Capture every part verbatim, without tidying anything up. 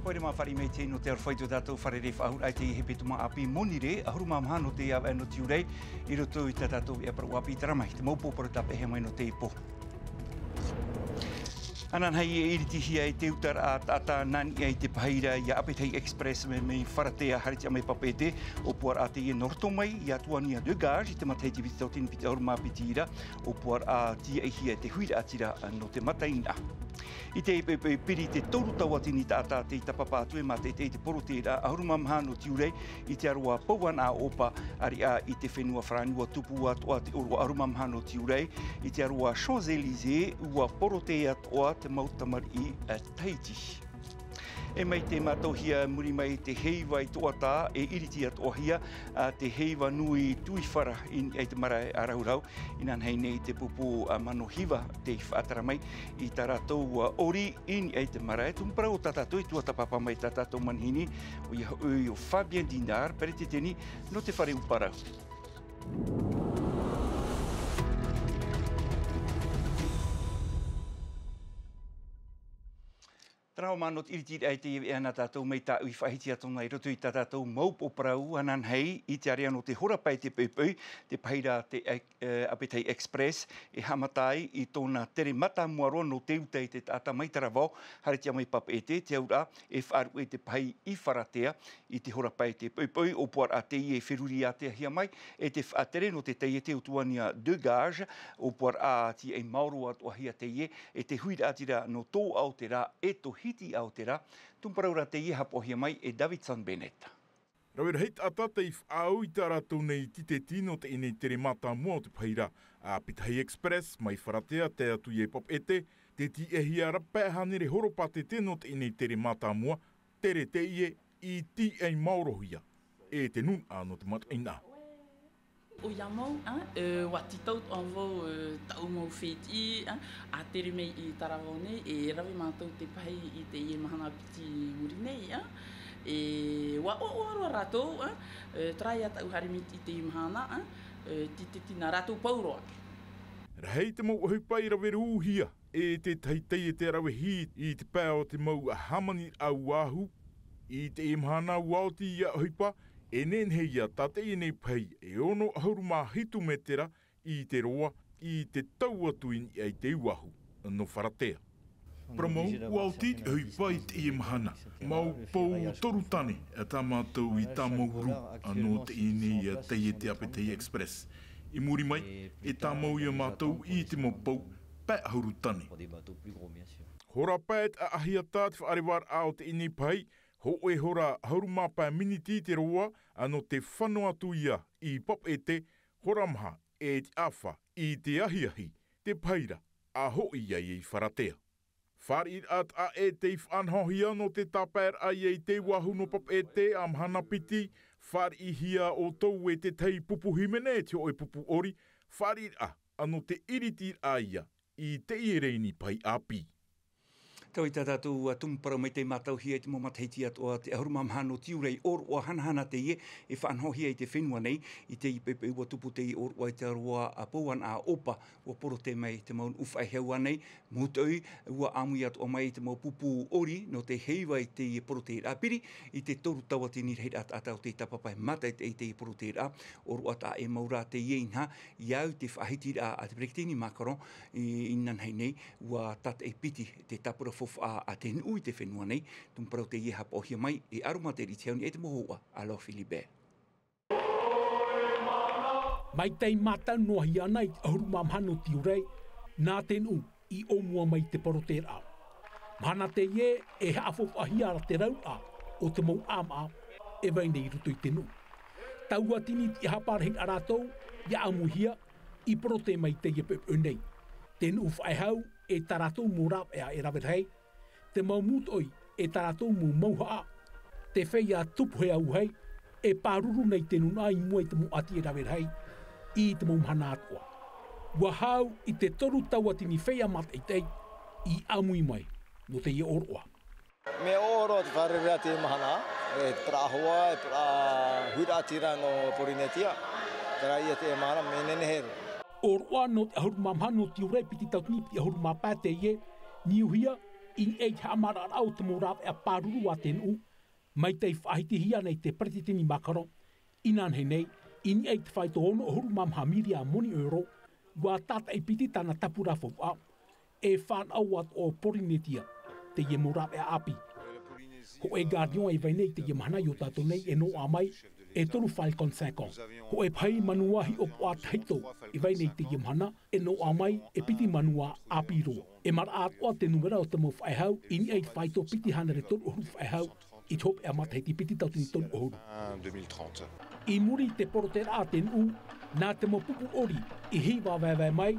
Haere mā, fāriʻi mai teie nō te aroha i tō tātou fārerei faʻahou raʻa i teie hepetoma ʻāpī Monirē, ʻahuru mā maha nō te ʻāvaʻe nō tiurai, i roto i tā tātou veʻa parau ʻāpī i Taramai, te mau pō parau tāpeʻahia mai nō teie pō. Ananahi e iritihia e te utaraʻa taʻata nā niʻa i te pahi ra ia Apetahi Express mai, mai Faratea, haere tiʻa mai Papeʻete, ʻōpuaraʻa teie nō roto mai ia Tuania Dégage, i te matahiti piti tauatini piti ʻahuru mā piti ra, ʻōpuaraʻa tīaʻihia e te huiraʻatira nō te mataʻeinaʻa. I te poʻipoʻi piri, te toru tauatini taʻata tei tāpapa atu e mātaʻitaʻi i te porotēraʻa ʻahuru mā maha nō tiurai i te aroā Pouanaʻa ʻĀopa, ʻāreʻa i te fenua Farāni. ʻUa tupu atoʻa te ʻōroʻa ʻahuru mā maha nō tiurai i te aroā Champs-Élysées, ʻua porotē atoʻa te mau tamariʻi, ā, Tahiti. E mai tei mātauhia muri mai te heiva i Toʻatā, e iriti atoʻahia, ā, te heiva nui Tuifara i niʻa i te marae a Rahurau. Inanahi nei te pupu, ā, Mano Hiva tei faʻatara mai i tā rātou, ā, ʻori i niʻa i te marae. Tumu parau o tā tātou i tuatāpapa mai tā tātou manihini, ʻoia hoʻi ʻo Fabien Dinard, peretiteni nō te fare ʻūparau. Tarawa mā, nō te iritiraʻa i teie veʻa nā tātou mai tāʻu i faʻahiti atu nei i roto i tā tātou mau pō parau ananahi, i te area nō te hora pae te poʻipoʻi, te pahi ra te, e, Apetahi Express, e haʻamata ai i tōna tere mātāmua roa nō te uta i te taʻata mai Taravao, haere tiʻa mai Papeʻete, te auraʻa e faʻaruʻe te pahi i Faratea, i te hora pae te poʻipoʻi, ʻōpuaraʻa teie e feruri ātea hia mai e te faʻatere nō te taiete o Tuania Dégage, ʻōpuaraʻa tīaʻi maoro atoʻahia teie e te huiraʻatira nō tō aotearoa e tō hiti aotearoa. Tumu parau ra teie haʻapaʻohia mai e Davidson Bennett. Rave rahi taʻata tei faʻaau i tā rātou nei tīteti nō teie nei tere mātāmua o te pahi ra Apetahi Express mai Faratea tae atu ia i Papeʻete, tē tīaʻihia ra pae hānere horopātete nō teie nei tere mātāmua, tere teie i tīaʻi maorohia e te nūnaʻa nō te mataʻeinaʻa. ʻOia mau, ā, e, ʻua tītau atoʻa vau, e, taʻu mau fētiʻi, ā, ʻa tere mai i Taravao nei, e rave mātou te pahi i teie mahana piti i muri nei, ā. E ʻua ʻoaʻoa roa rātou, ā, e, terā ia taʻu haere mai i teie mahana, ā, e, tīteti nā rātou pauroa. Rahi te mau ʻohipa i rave rūhia e te tahi taiete rave hī i te pae o te mau hāmaniraʻa uāhu. I teie mahana ʻua oti ia ʻohipa, e nehenehe ia tātaʻi nei pahi e ono ʻahuru mā hitu mētera i te roa, i te tau atu i niʻa i te uāhu nō Faratea. Parau mau, ʻua oti te ʻohipa i teie mahana, mau pou toru tane tā mātou i tāmau ra, ā, nō teie nei taiete Apetahi Express. I muri mai, e tāmau ia mātou i te mau pou pae ʻahuru tane. Hora pae te ʻaʻahiaʻa te faʻarevaraʻa o teie nei pahi, hōʻē hora ʻahuru mā pae miniti i te roa, ā, nō te fano atu ia i Papeʻete, hora maha e te ʻāfa i te ahiahi, te pahi ra ʻa hoʻi ai i Faratea. Fāriʻiraʻa taʻa ʻē tei faʻanahohia nō te tāpaeraʻa ia i te uāhu nō Papeʻete ā mahana piti, fāriʻihia ʻoutou e te tahi pupu hīmene, te hōʻē pupu ʻori, fāriʻiraʻa ā nō te iritiraʻa ia i teie rēni pahi ʻāpī. Taui tā tātou, ā, tumu parau mai tei mātauhia i te mau matahiti atoʻa, te ʻahuru mā maha nō tiurai, ʻōroʻa hanahana teie e faʻanahohia i te fenua nei. I teie poʻipoʻi ʻua tupu teie ʻōroʻa i te aroā Pouanaʻa ʻĀopa, ʻua porotē mai te mau nuʻu faʻehau ānei, mūtoʻi, ʻua ʻāmui atoʻa mai te mau pupu ʻori nō te heiva i teie porotēraʻa piri, i te toru tauatini rahiraʻa taʻata tei tāpapa e mātaʻitaʻi i teie porotēraʻa, ʻōroʻa taʻa ʻē mau rā teie inaha, i au i te faʻahitiraʻa a te peretiteni Macron, i, inanahi nei, ʻua tātaʻi piti te tāpura faufaʻa a te nuʻu i te fenua nei, tumu parau teie haʻapaʻohia mai e Aromaterite Hauni e te mau hōhoʻa a Laure Philibert. Mai tei mātau noa hia ana i te ʻahuru mā maha nō tiurai, nā te nuʻu i ʻōmua mai te porotēraʻa. Mahana teie e haʻafaufaʻahia ra te rauraʻa o te mau ʻāmaʻa e vai nei i roto i te nuʻu. Tauatini tiʻahapa rahi rā rātou ia ʻāmuihia i porotē mai teie poʻipoʻi nei. Te nuʻu faʻehau e tā rātou mau rāveʻa e rave rahi, te mau mūtoʻi e tā rātou mau mauhaʻa, te feiā tupu hei auahi e pāruru nei te nūnaʻa i mua i te mau ʻati e rave rahi i te mau mahana atoʻa. ʻUa hau i te toru tauatini feiā mātaʻitaʻi i ʻāmui mai nō teie ʻōroʻa. Mea ʻoʻoro te fārereiraʻa i teie mahana, e parau hoa, e parau huiraʻatira nō Porinetia, terā ia teie mahana mea nehenehe roa. ʻŌroʻa nō te ʻahuru mā maha nō tiurai piti tauatini piti ʻahuru mā pae teie, niuhia I niʻa i te haʻamaraʻaraʻa o te mau rāveʻa pāruru a te nuʻu, mai tei faʻahitihia nei te peretiteni Macron, inanahi nei, i niʻa i te faito ono ʻahuru mā maha miria moni euro, ʻua tātaʻi piti tāna tāpura faufaʻa, e fānaʻo atu ʻo Porinetia, teie mau rāveʻa ʻāpī. Hōʻē galion e vai nei i teie mahana i ō tātou nei e noaʻa mai, e toru Falcon cinq cents. Hōʻē pahi manua hiʻopoʻa tahito e vai nei i teie mahana, e noaʻa mai e piti manua ʻāpī roa. E maraʻa atoʻa te nūmera o te mau faʻehau, i niʻa i te faito piti hānere toru ʻahuru faʻehau, i te hopeʻa matahiti piti tauatini toru ʻahuru. I muri i te porotēraʻa a te nuʻu, nā te mau pupu ʻori i hiva vaevae mai,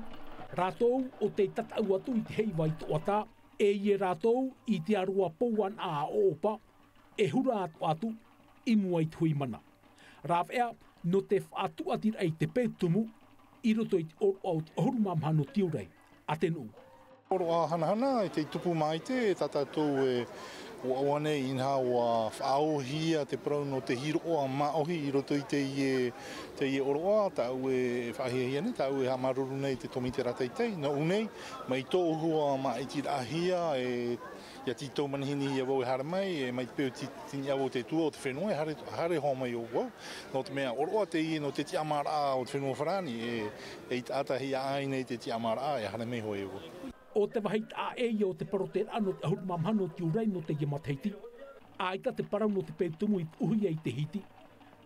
rātou ʻo tei tataʻu atu i te heiva i Toʻatā, e ʻia rātou i te ʻāroa pou anaʻe a ʻOʻopa, e hura atoʻa atu i mua i te hui mana. Rāveʻa, nō te faʻatūʻatiraʻa i te peu tumu, i roto i te ʻōroʻa o te ʻahuru mā maha nō Tiurai, a te nuʻu. ʻŌroʻa hanahana, e tei tupu māite, tā tātou e ʻoaʻoa nei, inaha ʻua faʻaōhia te parau nō te hiroʻa māʻohi i roto i teie, teie ʻōroʻa, tāʻu e faʻahiahia nei, tāʻu e haʻamāuruuru nei i te tōmite rātaitahi, nōʻu nei, mai tōʻu hua māʻitiraʻahia, e, ʻia tītau manihini ia vau e haere mai, e mai te peu ti-, tini ʻāvaʻe te tua o te fenua, e haere, haere hoʻi mai ʻo vau. Nō te mea, ʻōroʻa teie nō te tiʻamāraʻa o te fenua Farāni, e, e ʻitaʻatahia aʻe nei te tiʻamāraʻa, e haere mai hoʻi ʻo vau. ʻO te vāhi taʻa ʻē ia o te porotēraʻa nō te ʻahuru mā maha nō Tiurai nō teie matahiti. ʻAita te parau nō te peu tumu i tuʻuhia i te hiti.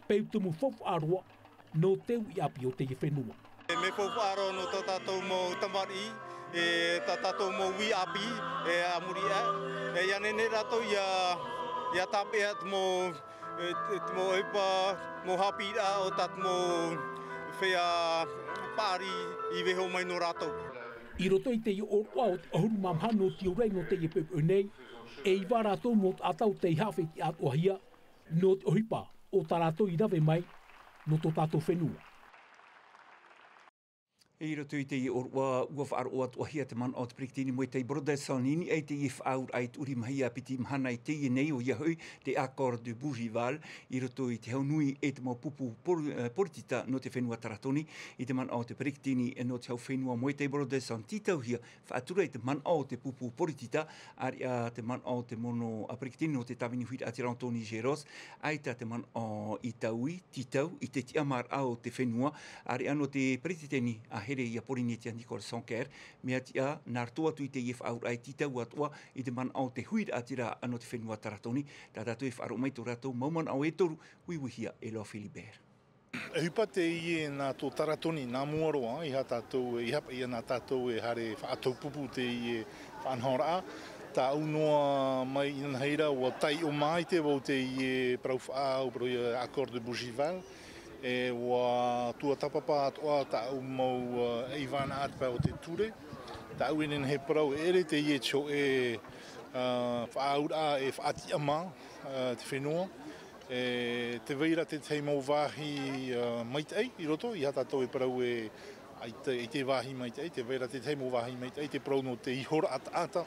Peu tumu faufaʻa roa nō te uʻi ʻāpī o teie fenua. E mea faufaʻa roa nō tā tātou mau tamariʻi, e tā tātou mau uʻi ʻāpī, e a muri aʻe. E ʻia nehenehe rātou ʻia, ʻia tāpeʻa te mau, e, te, te mau ʻohipa, mau haʻapiʻiraʻa o tā te mau feiā paʻari i vaiiho mai nō rātou. I roto i teie ʻōroʻa o te ʻahuru mā maha nō Tiurai nō teie poʻipoʻi nei, e iva rātou mau taʻata ʻo tei haʻafetiʻa atoʻahia, nō te ʻohipa o tā rātou i rave mai, nō tō tātou fenua. I roto i teie ʻōroʻa, ʻua faʻaroʻo atoʻahia te manaʻo o te peretiteni Moetai Brotherson i niʻa i teie faʻaauraʻa i tuʻurimahia piti mahana i teie nei, ʻoia hoʻi te Accord de Bougival, i roto i te hau nui e te mau pupu por-, eh, poritita nō te fenua Taratoni, i te manaʻo o te peretiteni nō te hau fenua Moetai Brotherson, tītauhia faʻatura i te manaʻo o te pupu poritita, ʻāreʻa te manaʻo o te mono a peretiteni nō te tāvini huiraʻatira Anthony Géros, ʻaita te manaʻo i taui, tītau, i te tiʻamāraʻa o te fenua, ʻāreʻa nō te peretiteni a Here ia Porinetia Nicole Sanquer, mea tiʻa, nā roto atu i teie faʻaauraʻa e tītau atoʻa i te manaʻo o te huiraʻatira nō te fenua Taratoni, tā tātou e faʻaroʻo mai tō rātou mau manaʻo e toru, uiuihia e Laure Philibert. ʻOhipa teie nā tō Taratoni, nā mua roa, ʻeiaha tātou, ʻeiaha paʻi nā tātou e haere faʻataupupu teie faʻanahoraʻa. Tāʻu noa mai inanahi ra, ʻua taiʻo māite vau teie parau faʻaau, parau ia Accord de Bougival. E ʻua tuatāpapa atoʻa tāʻu mau, ā, ʻaivānaʻa te pae o te ture. Tāʻu e nehenehe e parau, e ʻere teie te hōʻē, ā, faʻaauraʻa e faʻatiʻamā, ā, te fenua. E, tē vai ra te tahi mau vāhi, ā, maitaʻi i roto, ʻeiaha tātou e parau e, ʻaita, ʻaita e vāhi maitaʻi, tē vai ra te tahi mau vāhi maitaʻi, te parau nō te ihoraʻa taʻata,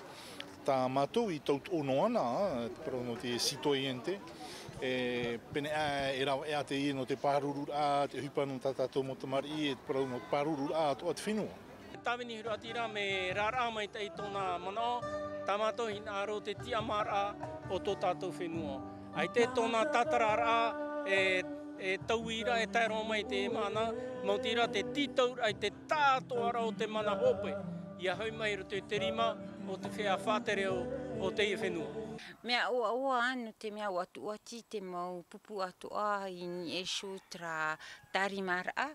tā mātou i tauturu noa na, ā, te parau nō te citoyenneté, e, pēneiaʻe e rave atu teie nō te pārururaʻa, te ʻohipa nō tā tātou mau tamariʻi, e te parau nō te pārururaʻa atoʻa te fenua. Tāvini huiraʻatira mea rāraʻa maitaʻi tōna manaʻo, tā mātou hinaʻaro te tiʻamāraʻa o tō tātou fenua. ʻAita tōna tātararaʻa e, e taui ra, e tae roa mai i te māna, maoti rā te tītauraʻa i te tāʻatoʻaraʻa o te mana hope, ʻia hoʻi mai i roto i te rima o te feiā faʻatere o, o teie fenua. Mea ʻoaʻoa, nō te mea ʻua tuʻati te mau pupu atoʻa i niʻa iho i terā tārimaraʻa,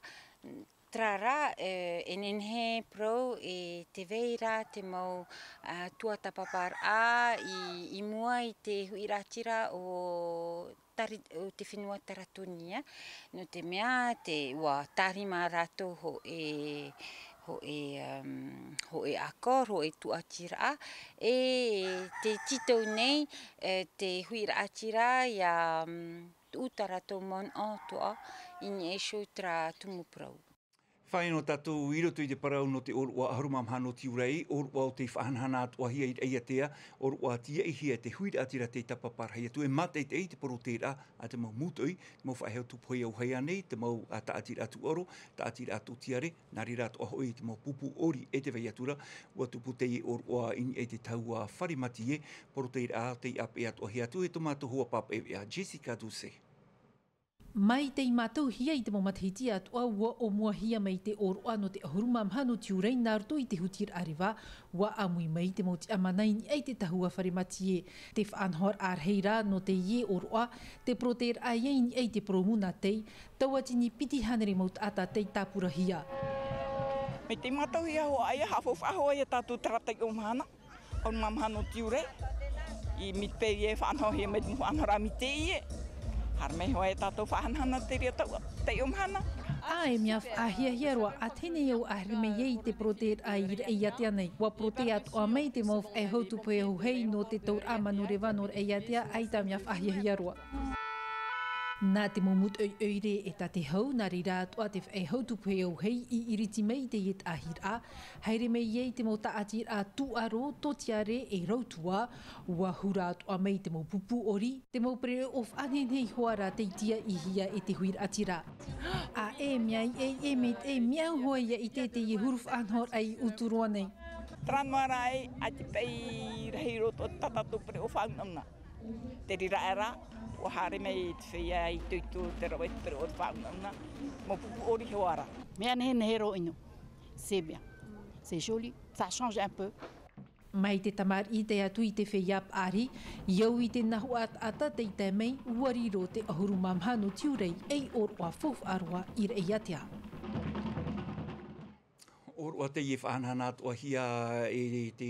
terā rā, e, e nehenehe e parau, e tē vai ra te mau, ā, tuatāpaparaʻa i, i mua i te huiraʻatira o Tari-, o te fenua Taratoni, ā. Nō te mea, tē, ʻua tārima rātou hōʻē, hōʻē, um, hōʻē accord, hōʻē tuʻatiraʻa, e tē tītau nei, e, te huiraʻatira ʻia, um, tuʻu tā rātou manaʻo atoʻa i niʻa iho i terā tumu parau. Fāʻi noa tātou i roto i te parau nō te ʻōroʻa ʻahuru mā maha nō Tiurai, ʻōroʻa o tei faʻahanahana atoʻahia i Raʻiātea, ʻōroʻa tīaʻihia e te huiraʻatira tei tāpapa rahi atu e mātaʻitaʻi i te porotēraʻa a te mau mūtoʻi, te mau faʻehau tupu hei auhei ānei, te mau, ā, tāʻatiraʻa tūʻaro, tāʻatiraʻa tōtiare, nā reira atoʻa hoʻi te mau pupu ʻori e te vai atu ra, ʻua tupu teie ʻōroʻa i niʻa i te tahua fare mātie, porotēraʻa tei ʻāpeʻe atoʻahia atu e tō mātou hoa pāpaʻi veʻa Jessica Doucet. Mai tei mātauhia i te mau matahiti atoʻa, ʻua ʻōmuahia mai te ʻōroʻa nō te ʻahuru mā maha nō Tiurai nā roto i te hutiraʻa reva, ʻua ʻāmui mai te mau tiʻamana i niʻa i te tahua fare mātie. Te faʻanahoraʻa rahi ra nō teie ʻōroʻa, te porotēraʻa ia i niʻa i te porōmu nā tei, tauatini piti hānere mau taʻata tei tāpurahia. Mai tei mātauhia hoʻi ia, haʻafaufaʻa hoʻi ia tātou terā taiʻo mahana. ʻAhuru mā maha nō Tiurai, i mite e faʻanahohia mai te mau faʻanahoraʻa mite e. Haere mai hoʻi e tātou faʻahanahana te reira tau, taiʻo mahana. ʻĀ, e mea faʻahiahia roa, ʻa teie nei au ʻa haere mai ai i te porotēraʻa i Raʻiātea nei. ʻUa porotē atoʻa mai te mau faʻehau tupu hei auhei nō te tauraʻa manureva nō Raʻiātea, ʻaita mea faʻahiahia roa. Nā te mau mūtoʻi ʻoire e tā te hau, nā reira atoʻa te faʻehau tupu hei auhei i iriti mai i teie taʻahiraʻa, haere mai ai te mau tāʻatiraʻa tūʻaro, tōtiare e rautua, ʻua hura atoʻa mai te mau pupu ʻori, te mau pereʻoʻo faʻanehenehe iho ā rā tei tīaʻihia e te huiraʻatira. ʻĀ, e mea i, e, e mea, e mea au hoʻi ia i te, teie huru faʻanahoraʻa i utu roa nei. Terā noa rā ē, ʻaita e paʻi rahi roa tā tātou pereʻoʻo faʻaunauna. Te reira rā, ʻua haere mai te feiā itoito, te rave i te pereʻoʻo faʻaunauna, mau pupu ʻori iho ā rā. Mea nehenehe roa ʻino. C'est bien. C'est joli. Ça change un peu. Mai te tamariʻi tae atu i te feiā paʻari, i au i te nahoʻa taʻata tei tae mai, ʻua riro te ʻahuru mā maha nō Tiurai ei ʻōroʻa faufaʻa roa i Raʻiātea. ʻŌroʻa teie e faʻahanahana atoʻahia e te,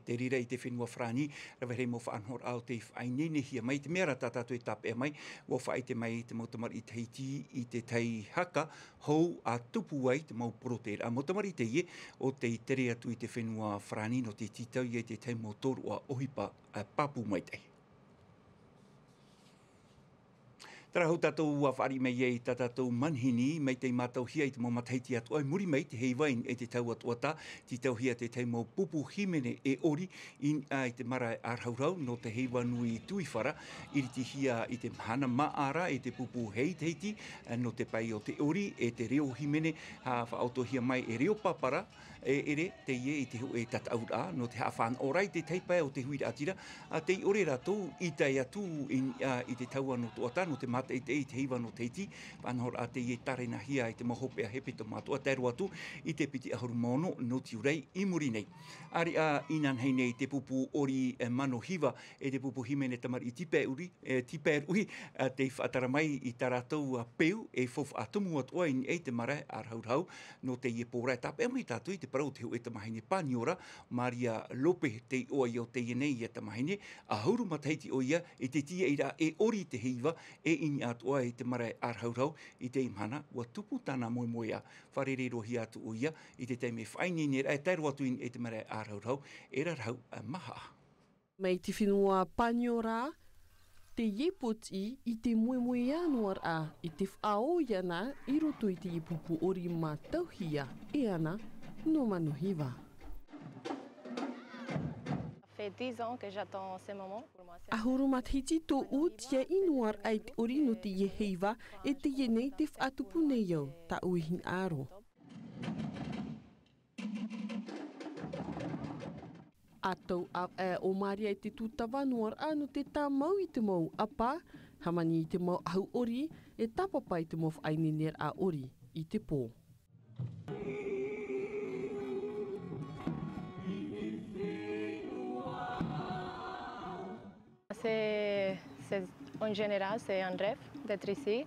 te reira i te fenua Farāni, rave rahi mau faʻanahoraʻa o tei faʻaineinehia mai, te mea rā tā tātou e tāpeʻa mai, ʻua faʻaʻite mai te mau tamariʻi Tahiti i te tahi haka hou ʻa tupu ai te mau porotēraʻa. Mau tamariʻi teie o tei tere atu i te fenua Farāni nō te tītau ia i te tahi mau tōroʻa ʻohipa, ā, pāpū maitaʻi. Terā hou tātou ʻua fāriʻi mai ai tā tātou manihini, mai tei mātauhia i te mau matahiti atoʻa i muri mai te heiva i te tau atoʻa, tītauhia te tahi mau pupu hīmene e ʻori i niʻa i te marae ʻĀraurau nō te heiva nui tuifara, iritihia i te mahana māʻa ra e te pupu hei Tahiti, nō te pae o te ʻori e te reo hīmene, ʻa faʻaʻotohia mai e reo pāpara, e ʻere teie i te hōʻē tataʻuraʻa nō te haʻafānaʻo ra i te tahi pae o te huiraʻatira, ā, tei ʻore rātou i tae atu i niʻa i te tau nō Toʻata, nō te mātaʻitaʻi i te heiva nō Tahiti, faʻanahoraʻa teie tārenahia i te mau hopeʻa hepetoma mā Toʻata, tae roa atu i te piti ʻahuru mā ono nō Tiurai i muri nei. ʻĀreʻa inanahi nei te pupu ʻori, e, mano hiva, e te pupu hīmene tamariʻi tīpae ʻuri, e, tīpae ruʻi, ā, tei faʻatara mai i tā rātou, ā, peu e faufaʻa tumu atoʻa i niʻa i te marae ʻĀraurau nō teie pō ra. E tāpeʻa mai tātou i te parau o te hōʻē tamahine Paniora, Maria Lopez te iʻoa ia o teie nei ia tamahine, ʻahuru matahiti ʻoia i te tīaʻiraʻa e ʻori i te heiva, e i niʻa atoʻa i te marae ʻĀraurau i teie mahana, ʻua tupu tāna moemoeā. Fārerei-roa-hia atu ʻoia i te taime faʻaineineraʻa e tae roa atu i niʻa i te marae ʻĀraurau, e rarahau, ā, mahaʻa. Mai te fenua Paniora, teie pōtiʻi i te moemoeā noa ra i te faʻaō iāna i roto i teie pupu ʻori mātauhia e ana nō mano hiva. Ça fait dix ans que j'attends ce moment. Pour moi, c'est ʻAhuru matahiti tōʻu tiaʻi noa ra i te ʻori nō teie heiva, e teie nei te faʻatupu nei au, tāʻu i hinaʻaro. ʻA tau ʻāvaʻe ʻo Maria i te tūtava noa ra nō te tāmau i te mau ʻapa, hāmani i te mau ʻahu ʻori, e tāpapa i te mau faʻaineineraʻa ʻori i te pō. C'est, c'est, en général, c'est un rêve d'être ici.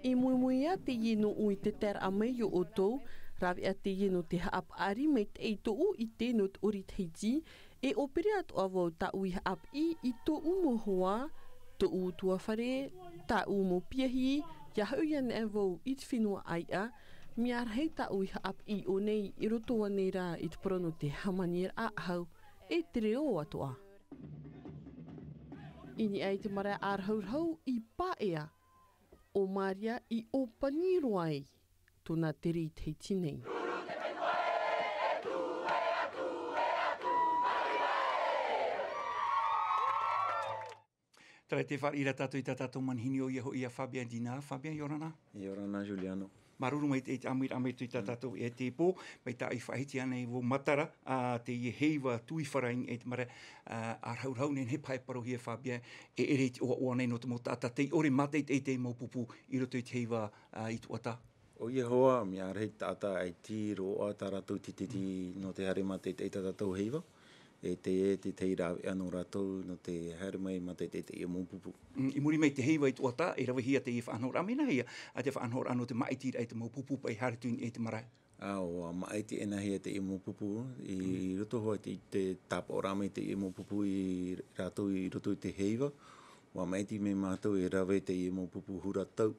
E moemoeā teie nōʻu i te taeraʻa mai iō ʻoutou, rāveʻa teie nō te haʻapaʻari maitaʻi i tōʻu ʻite nō te ʻori Tahiti, e ʻōpere atoʻa vau tāʻu i haʻapiʻi i tōʻu mau hoa, tōʻu ʻutuāfare, tāʻu mau piahi, ʻia haʻu anaʻe vau i te fenua ʻāiʻa, mea rahi tāʻu i haʻapiʻi i ʻō nei i roto ānei rā i te parau nō te hāmaniraʻa ʻahu, e te reo atoʻa. I niʻa i te marae ʻĀraurau i Paea, ʻo Maria i ʻōpani roa ai. tōna tere i te hiti nei. Tārae te fāriʻi ra tātou i tā tātou manihini, ʻoia hoʻi ʻo Fabien Dina. Fabien, ʻia ora na. ʻIa ora na, Juliano. Māuruuru maitaʻi i te ʻāmuiraʻa mai atu i tā tātou e te pō, mai tā i faʻahiti ana i ʻō matara, ā, teie heiva tuifara i niʻa i te marae, ā, ʻārahu, ʻārahu, nehenehe paʻi e parauhia e Fabien, e ʻere i te ʻoaʻoa nei nō te mau taʻata tei ʻore mātaʻitaʻi i te mau pupu i roto i te heiva, ā, i Tuata. ʻOia hoʻi, mea rahi taʻata ʻaita roa tā rātou tītiti nō te haere mātaʻitaʻi i tā tātou heiva, e teie te tahi rāveʻa nō rātou nō te haere mai mātaʻitaʻi i teie mau pupu. Mm, i muri mai i te heiva i Tuata, e ravehia teie faʻanahoraʻa, mea nāhea ā te faʻanahoraʻa nō te māʻitiraʻa i te mau pupu paʻi haere atu i niʻa i te marae? ʻA, ʻua māʻiti ʻē nāhea teie mau pupu, i roto hoʻi i te tāpaʻoraʻa mai teie mau pupu i rātou i roto i te heiva, ʻua māʻiti mai mātou e rave teie mau pupu hura tau.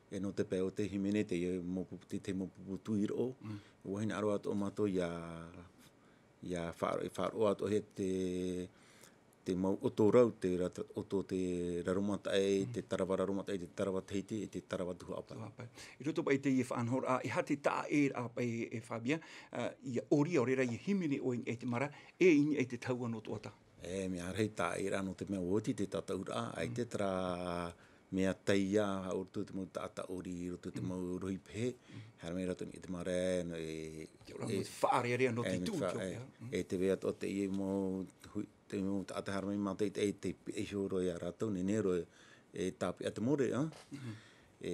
E nō te pae o te hīmene, teie mau pupu, te, te mau pupu tuiroʻo. Mm. ʻUa hinaʻaro atoʻa mātou ʻia, ʻia faʻa-, faʻaroʻo atoʻahia te, te mau ʻoto rau, te ra-, ʻoto o te raromataʻi, te tarava raromataʻi, te tarava Tahiti, e te tarava tuhaʻa pae. Tuhaʻa pae. I roto paʻi i teie faʻanahoraʻa, e aha te taʻaʻēraʻa paʻi e Fabien, ā, ʻia ʻori, ʻaore rā ʻia hīmene ʻoe i te marae, e i niʻa i te tahua nō Tuata? E, mea rahi taʻaʻēraʻa nō te mea ʻua oti te tataʻuraʻa, ʻaita terā mea taiā, ā, i roto i te mau taʻata ʻori, i roto i te mau rohi pehe, haere mai rātou i te marae, nō e, te ora e, nō te faʻarearea nō te e, tū, fa-, e, e te vai atoʻa teie mau hui, te mau taʻata haere mai mātaʻitaʻi, e te piʻi iho roa ia rātou, nehenehe roa e tāpeʻa te more, ā? E,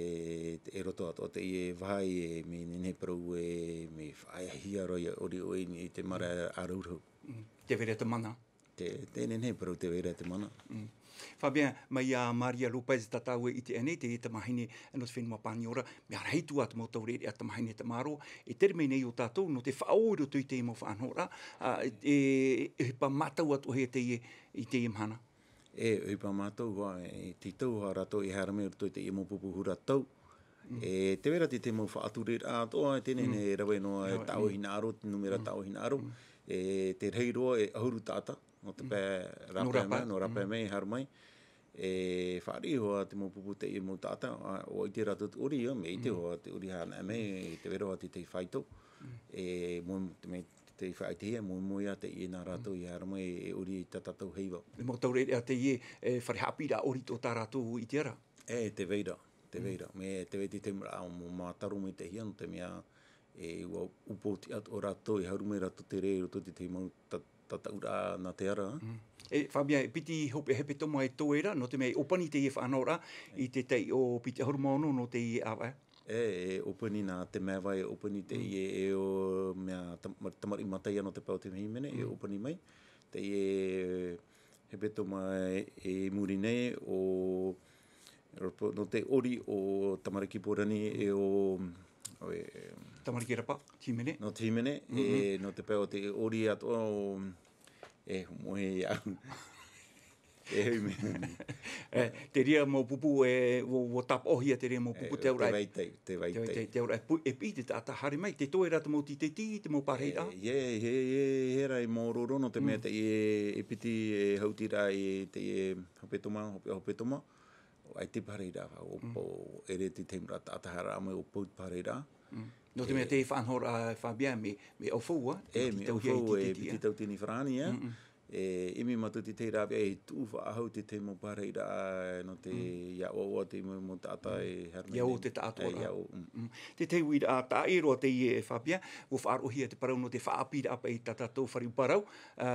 e roto atoʻa teie vāhi, e, mea nehenehe e parau ē, mea faʻaeahia roa ʻia ʻori ʻoe i te marae ʻārahu. Mm. Tē vai ra te mana. Te, te nehenehe e parau tē vai ra te mana. Mm. Fabien, mai iā Maria Lopez tā tāua e ʻite aʻe nei, teie tamahine nō te fenua Paniora, mea rahi atu ā te mau taureʻareʻa tamahine tamaroa, e tere mai nei iō tātou, nō te faʻaō i roto i teie mau faʻanahoraʻa, ā, e, e ʻohipa mātau atoʻahia teie, i teie mahana. E ʻohipa mātau, ʻua, e tītau hoʻi rātou e haere mai i roto i teie mau pupu hura tau. Mm. E tē vai ra te, te mau faʻatureraʻa atoʻa, e teie nei, mm, e rave noa, e, rave, tāʻu, mm, hinaʻaro, te nūmera, mm, tāʻu hinaʻaro. Mm. E te rahi roa e ʻahuru taʻata, nō te, mm, pae, nō rāpae, rāpae mai, nō rāpae, mm, mai, haere mai. E fāriʻi hoʻi te mau pupu i teie mau taʻata, ā, ʻua ʻite rātou te ʻori, ā, mea ʻite, mm, hoʻi te ʻori hānai mai, e tē vai ra te, te faito. Mm. E mo-, te mea te faʻaʻitehia, moemoeā teie nā rātou, mm, ʻia haere mai e ʻori i tā tātou heiva. Te mau taureʻareʻa teie, e, fare haʻapiʻiraʻa ʻori atoʻa tā rātou i te ara. E, tē vai ra, tē vai ra. Mm. Mea tē vai te taimaraʻa ʻua mātaro maitaʻihia, nō te mea, e, ʻua upootiʻa atoʻa rātou, e haere mai rātou te rē i roto i te tahi mau ta-, tataʻuraʻa nā te ara. Mm. E, Fabien, e piti hopeʻa hepetoma e toe ra, nō te mea e ʻōpani teie faʻanahoraʻa i te taiʻo piti ʻahuru mā ono nō teie ʻāvaʻe. E, e ʻōpani nā te mea vai, e ʻōpani teie, mm, e ʻo mea tam-, tamariʻi mataia nō te pae o te hīmene, e, mm, ʻōpani mai. Teie hepetoma e, e muri nei, ʻo, roto, nō te ʻori o tamariki pōrani, e ʻo, ʻo, e, tamariki rapa, te hīmene. Nō te hīmene, mm-hmm, e, nō te pae o te ʻori atoʻa ʻo, e, moʻe au. E hui mea. E, te reira mau pupu, e, ʻua, ʻua tāpaʻohia te reira mau pupu, e, te auraʻa. Te vai tei, te vai tei. Te vai tei, te auraʻa. E pu-, e piʻi te taʻata haere mai, tē toe ra te mau tīteti, te mau pārahiraʻa. E, e, e, e, e, e rā, e māuruuru nō te mea, mm, teie, e, e piti, e, haʻutiraʻa i teie, e, hepetoma, hope-, hepetoma. ʻAita te pārahiraʻa, ʻua, mm, pau, ʻere te taimaraʻa taʻata haere mai, ʻua pau te pārahiraʻa. Mm. Nō te mea, e, te faʻanahoraʻa, Fabien, mea, mea ʻaufau, ā, e, mea ʻaufau, e, e piti tautini farāni, ā. Mm, mm. E, ʻimi mātou te tahi rāveʻa e tuʻu faʻahou te tahi mau pārahiraʻa, nō te, mm, ʻia ʻoaʻoa te mau, mau taʻata e haere mai nei. ʻIa ʻō te taʻatoʻaraʻa. E, ʻia ʻō, mm. Mm. Te tahi uiraʻa taʻa ʻē roa teie, Fabien, ʻua faʻaroʻohia te parau nō te faʻaʻāpīraʻa paʻi i tā tātou fare ʻuparau, ā,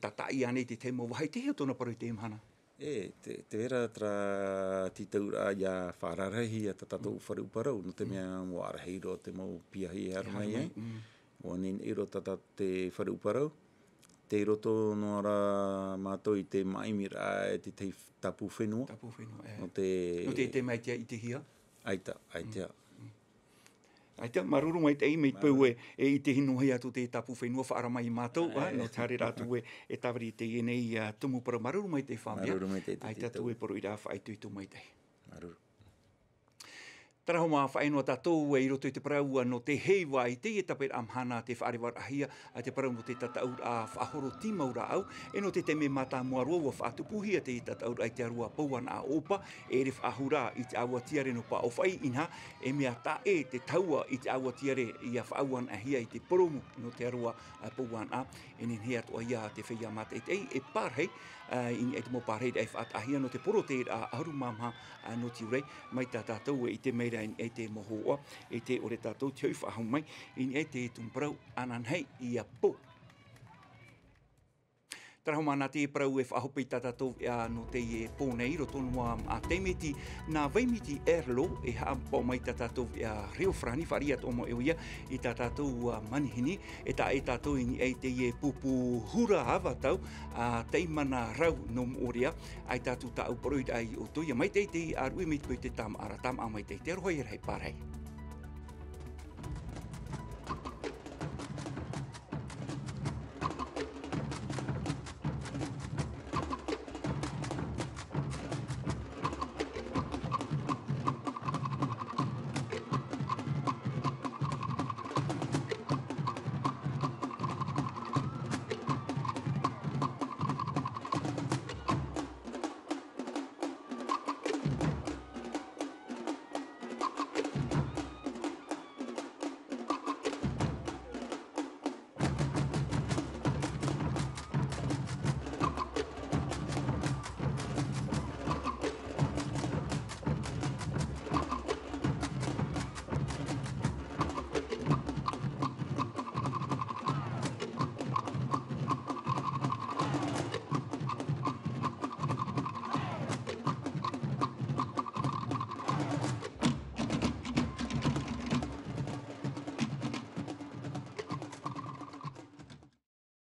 tātaʻi ānei te tahi mau vāhi, te aha tōna parau i teie mahana? E, te, tē vai ra terā tītauraʻa ʻia faʻararahihia tā tātou fare ʻuparau, nō te mea ʻua rahi roa te mau piahi e haere mai ai. Mm. ʻUa nehenehe roa tā tā te fare ʻuparau. Tei roto noa ra mātou i te māʻimiraʻa e te tahi tāpū fenua. Tāpū fenua, e. Nō te, nō te, te mea i te, i te hia? ʻAita, ʻaita. Mm. Mm. ʻAita, māuruuru maitaʻi, mea peu e, e ʻite hinaʻaro atu te tāpū fenua, faʻaara mai ia mātou, ā, nō te haereraʻa atu e, e tāviri i teie nei, ā, tumu parau. Māuruuru maitaʻi, Fabien. Māuruuru maitaʻi, te, ʻaita te atu e poroʻi ra, faʻaitoito maitaʻi. Māuruuru. Tarahu mā faʻaino a tātou e i roto i te parau nō te heiva i teie tāpeʻa mahana te faʻarevaraʻahia a te parau nō te tataʻuraʻa faʻahoro tīmau rāʻau. E nō te taime mātāmua roa ua faʻatupuhia te tataʻuraʻa i te arua pouanaʻa ʻopa e ere faʻahura i te ʻāua tiare nō paʻofaʻi inaha e mea taʻe te taua i te ʻāua tiare ia faʻauanaʻahia i te poromu nō te arua pouanaʻa. E nehenehe atoʻa ia te feiā mātaʻitaʻi e pārahi i niʻa i te mau pārahi raʻa e faʻataʻahia nō te poro te raʻa ʻahuru mā maha nō tiurai. Mai tā tātou e ʻite mai rā i niʻa i te mau hōʻoa e te ʻore tātou te hoʻi faʻahou mai i niʻa i te tumu parau ananahi ia pō. Tarahu mā nā te parau e faʻahope i tā tātou veʻa nō teie pō nei roto noa a te miti nā vaimiti erlo e haʻapaʻo mai tā tātou veʻa reo farani faʻaria tō mau ʻeoia i tā tātou manihini e taʻe tātou i niʻa i teie pupu hura ava tau a taimana rau nō moʻorea. Ai tātou tāʻu poroʻi raʻa i ʻoutou ia maitaʻi te aruʻi mai te peu i te tamaʻara tamaʻa maitaʻi te aroha ia rahi pārahi.